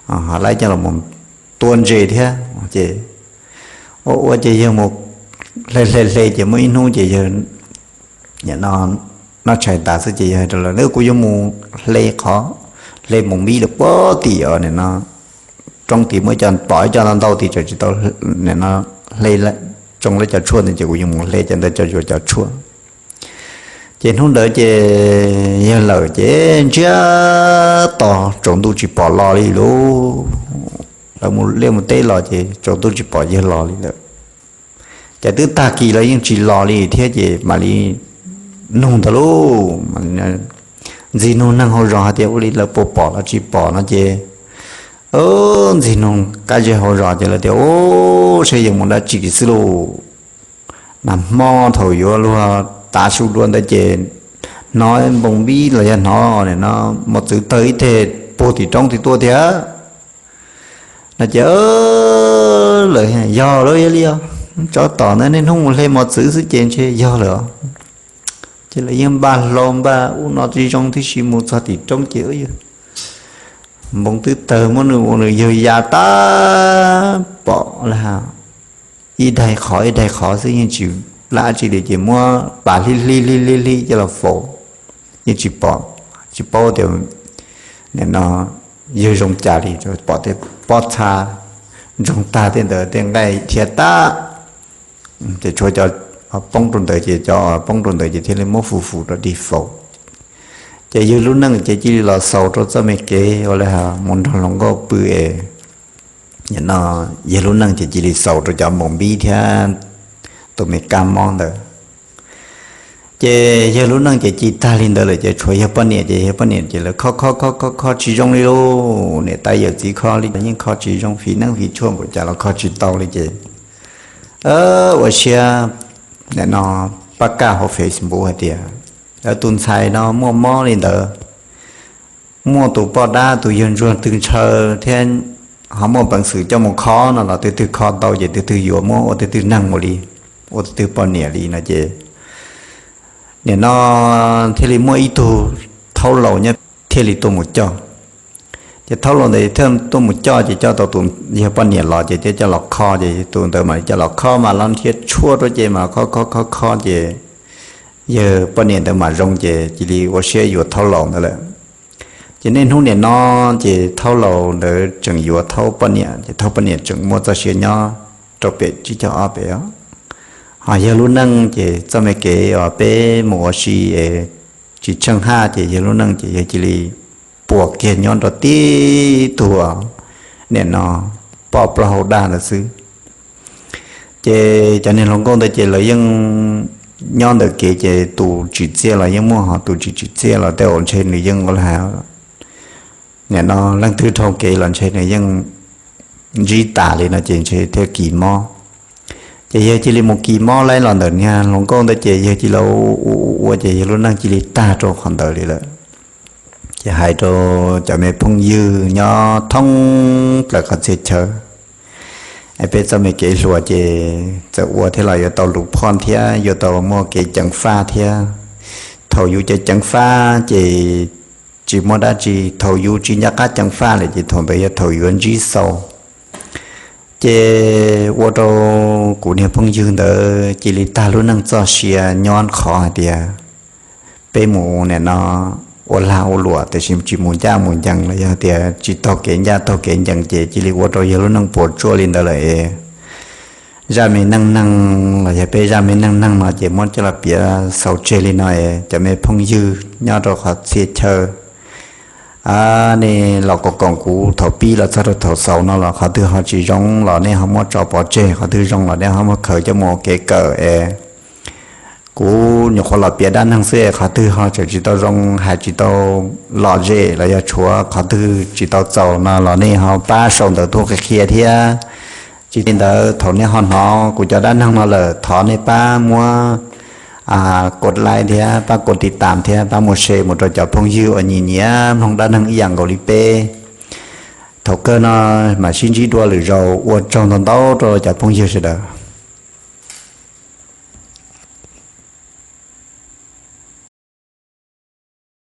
ho laib coj los mus tua ntses thiab ces ua ua ces yawg mus hle hle hle ces muaj ib hnub ces yawg noj tshais tas xwb ces yawg hais rau lawv, Kuv yuav mus hle qhov, hle npoos npib lawm puag tim os nim no roob tim muaj ib co pom ib co ntau ntau tim tseem tsis tau nim no hle tsoo lawv cov tshuaj ntawd ces kuv yuav mus hle cov ntawd cov zuav cov tshuaj. Ces hnub ntawd ces yawg lawm ces ntsiag to tsaus ntuj tsis pom los li lauj. Lawv mus liaj mus teb los ces tsaus ntuj tsis pom yawg los li lawm. Ces twb tag kis los yeej tsis los li thiab ces mam li nug ntag lauj. Ntxig nug neeg hauv zos hais tias ua li lawv puas pom los tsis pom no ces ntxig nug kab zej hauv zos ces lawv tias, Ub, saib yawg mus dab tsi xwb lauj. Nag hmo thaum yuav luag tav su dua ntawd ces hnov npoos npib los yog hnov nim no mos txwv tawg ib teg puag tim roob tim tuaj tiag. No ces lawv, Yog lawm, yog li os, tsov tom ntawd niaj hnub mus hle mos txwv xwb ces ntshe yog lawm os. Ces lawv yeej npaj hlau npaj ub no tsis zoo tib si mus txog tim roob ces npoos twb tawg muab nws ua nws yawg ya tag pom li ib daig qhov ib daig qhov xwb yeej tsis plam tsi li ces muab pas hli hli hli hli hli coj los faus yeej tsis pom, tsis paub tias nim no yawg zoo cas li, pom tej pob txha ntsoog tag tej ntawd tej nqaij dhia tag. Ces tshuav cov poob rau ntawd ces cov poob rau ntawd ces thiaj li muab fus fus rau dig faus. Ces yawg lub neej ces cia li los xaus rau txoj me kev ua li mus nrog hluas nkauj pw es no yawg lub neej ces cia li xaus rau cov npoos npib thiab tus me kab mob ntawd. Ces yawg lub neej ces ci tag li ntawd lawm ces tshuav yawg poj niam ces yawg poj niam ces lawv kho kho kho kho kho tsis zoo li lauj. Niam tais yawm txiv kho li yeej kho tsis zoo, fiv neeb fiv tshuaj npaum cas los kho tsis tau li ces ua siab nim no pab kaj hauv Facebook hais tias tus ntxhais no muaj mob li ntawd, muaj tus poj dab tus yawg ntsuag twg ntshaw thiab ho muaj peev xwm coj mus kho no los twg twg kho tau ces twg twg yuav muab ua twg twg neeg mus li, ua twg twg poj niam li no ces nim no thiaj li muaj ib tug thaub laus nyob thiaj li tuaj mus coj. Ces thaub laus ntawd thiaj tuaj mus coj ces coj tau tus yawg poj niam los ces thiaj coj los kho ces tus ntawd mam li coj los kho mas los nrhiav tshuaj rau ces mas kho kho kho kho ces yawg poj niam ntawd mam zoo ces cia li ua siab yuav thaub laus ntawd lawm. Ces niaj hnub nim no ces thaub laus ntawd tseem yuav thaub poj niam ces thaub poj niam tseem muaj txoj sia nyob rau pem tsib caug ob pem os. Ho yawg lub neej ces txoj me kev uas peb mus ua si es tsis tsheej haj ces yawg lub neej ces yawg cia li puas kiag nyob rau tib tug nim no poj plaub hau daj ntawd xwb. Ces cov niag hluas nkauj ntawd ces lawv yeej nyob ntawm kev ces tus tsim txiaj los yeej muaj ho tus tsis tsim txiaj los tej zaum ntshe nws yeej ua li hais nim no leej twg dhau kev los ntshe nws yeej ntsib tas li no ces ntshe thiaj kis mob. Ces yawg cia li mus kis mob laib los ntawm niag hluas nkauj ntawd ces yawg cia li ua ua ua ces yawg lub neej cia li tag rau qhov ntawd li lawm. Ces hais rau cov me phooj ywg nyob thoob plaws qhov txhia chaw, es peb txoj me kev hluas ces txawm ua thiab los yuav tau lus phoj thiab yuav tau muaj kev ceev faj thiab. Thaum yus ceev ceev faj ces tsis muaj dab tsi, thaum yus tsis nco qab ceev faj lawm ces thaum ntawd yog thaum yuav ntsib xau. Ces ua rau kuv niag phooj ywg ntawd cia li tag lub neej txoj sia nyob qhov hais tias peb mus nim no ua lag ua luam tiam sis tsis mus ncaj mus ncees los yog tias tsis taug kev ncaj taug kev ncees ces cia li ua rau yawg lub neej puas tsuaj li ntawd lawm es zaj me neej neeg los yog peb zaj me neej neeg no ces muab coj los piav xaus tseg li no es cov me phooj ywg nyob rau qhov txhia chaw, nej los koom koom kuv thaum pib los txog rau thaum xaus no los qhov twg ho tsis zoo los nej ho muab tso pov tseg, qhov twg zoo los nej ho muab khaws coj mus ua kev kawm es kuv nyuam qhuav los piav dab neeg xwb es qhov twg ho tseem tsis tau zoo hais tsis tau lom zem los yog tshuav qhov twg tsis tau txaus no los nej ho pab sau ntawv tuaj qhia qhia thiab. Tsis li ntawd thaum nej ho hnov kuv cov dab neeg no lawm thov nej pab muab kos like thiab pab kos tiv tam thiab pab mus share mus rau cov phooj ywg uas nyiam nyiam mloog dab neeg ib yam nkaus li peb. Thaum kawg no mam sib ntsib dua lwm zaus, ua tsaug ntau ntau rau cov phooj ywg sawv daws.